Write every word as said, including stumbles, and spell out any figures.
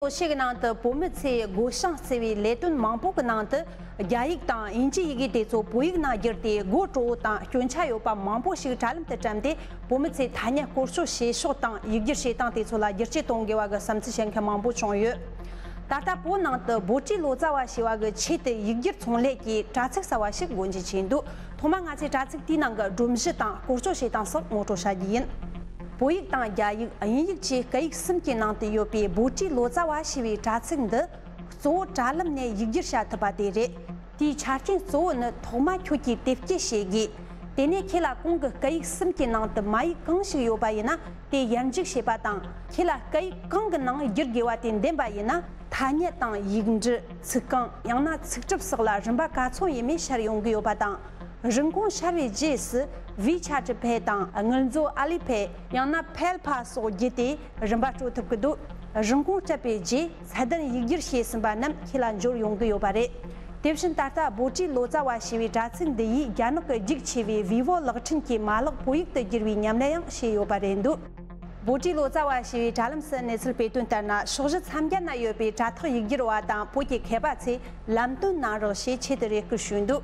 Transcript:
ལོ་ཤས་ཀྱི་ནང་དུ་བོད་མི་ཚོས་བགོ་བཤའ་བརྩི་བའི་ལས་དོན་མང་པོ་གི་ནང་དུ། རྒྱ་ཡིག་དང་དབྱིན་ཇིའི་ཡི་གེ་དེ་ཚོ་བོད་ཡིག་ནང་བསྒྱུར་ཏེ། དགོད་བྲོ་བོ་དང་སྐྱོན་ཆ་ཡོད་པ་མང་པོ་ཞིག་དྲ་ལམ་དུ་བཀྲམ་སྟེ། བོད་མི་ཚོས་ཐ་སྙད་བཀོལ་སྤྱོད་བྱེད་ཕྱོགས་དང་ཡིག་སྒྱུར་བྱེད་སྟངས་དེ་ཚོ་ལ་བསྒྱུར་བཅོས་གཏོང་དགོས་པ་གི་བསམ་ཚུལ་བཤད་མཁན་མང་པོ་བྱུང་ཡོད། ད་ལྟ་བོད་ནང་དུ་བྷོ་ཊའི་ལོ་ཙཱ་བ་ཞེས་པ་གི་ཆེད་དུ་ཡིག་སྒྱུར་ཚོང་ལས་ཀྱི་དྲ་ཚིགས་གསར་བ་ཞིག་སྒོ་འབྱེད་བྱས་འདུག་ཐོག་མར་ང་ཚོས་དྲ་ཚིགས་དེའི་ནང་གི་སྒྲོམ་གཞི་དང་བཀོལ་སྤྱོད་བྱེད་སྟངས་སོགས་ངོ་སྤྲོད་བྱ་རྒྱུ་ཡིན། བོད་ཡིག་དང་རྒྱ་ཡིག་དབྱིན་ཡིག་བཅས་སྐད་ཡིག་གསུམ་གྱི་ནང་དུ་ཡོད་པའི་བྷོ་ཊའི་ལོ་ཙཱ་བ་ཞེས་པའི་དྲ་ཚིགས་འདི་གཙོ་བོ་དྲ་ལམ་ནས་ཡིག་སྒྱུར་བྱ་ཐུབ་པ་དེ་རེད། དེའི་ཆ་རྐྱེན་གཙོ་བོ་ནི། ཐོག་མ་ཁྱོད་ཀྱིས་དེབ་སྐྱེལ་བྱེད་དགོས། དེ་ནས་ཁྱེད་ལ་གོང་གི་སྐད་ཡིག་གསུམ་གྱི་ནང་དུ་མ་ཡིག་གང་ཞིག་ཡོད་པ་ཡིན་ན་དེ་ཡར་འཇུག་བྱེད་པ་དང་། ཁྱེད་ལ་སྐད་ཡིག་གང་གི་ནང་བསྒྱུར་དགོས་པ་དེ་འདེམས་པ་ཡིན་ན། ཐ་སྙད་དང་ཡིག་འབྲུ། ཚིག་རྐང་། ཡང་ན་ཚིག་གྲུབ་སོགས་ལ་རིན་པ་ག་ཚོད་ཡིན་མིན་ཤར་ཡོང་གི་ཡོད་པ་དང་། རིན་གོང་ཤར་བའི་རྗེས་སུ་ཝི་ཆ་ཊི་པེ་དང་དངུལ་མཛོད་ཨ་ལི་པེ་ཡང་ན་ཕལ་ཕ་སོགས་བརྒྱུད་དེ་རིན་པ་སྤྲོད་ཐུབ་ཀྱི་འདུག་རིན་གོང་སྤྲད་པའི་རྗེས་ཚད་ལྡན་ཡིག་སྒྱུར་བྱས་ཟིན་པ་རྣམས་ཁྱེད་ལ་འབྱོར་ཡོང་གི་ཡོད་པ་རེད། དེ་བཞིན་ད་ལྟ་བྷོ་ཊའི་ལོ་ཙཱ་བ་ཞེས་པའི་དྲ་ཚིགས་འདི་ཡིས་རྒྱ་ནག་གི་རྒྱུགས་ཆེ་བའི་ཝི་ཝོ་གློག་འཕྲིན་གྱི་མ་ལག་བོད་ཡིག་ཏུ་བསྒྱུར་བའི་ཉམས་ལེན་ཡང་བྱས་ཡོད་པ་རེད་འདུག་བྷོ་ཊའི་ལོ་ཙཱ་བ་ཞེས་པའི་དྲ་ལམ་སུ་གནས་ཚུལ་སྤེལ་དོན་ལྟར་ན། ཕྱོགས་བཞི་མཚམས་བརྒྱད་ན་ཡོད་པའི་དྲ་ཐག་ཡིག་སྒྱུར་བ་དང་བོད་ཀྱི་མཁས་པ་ཚོས་ལམ་སྟོན་གནང་རོགས་ཞེས་ཆེད་དུ་རེ་སྐུལ་ཞུས་འདུག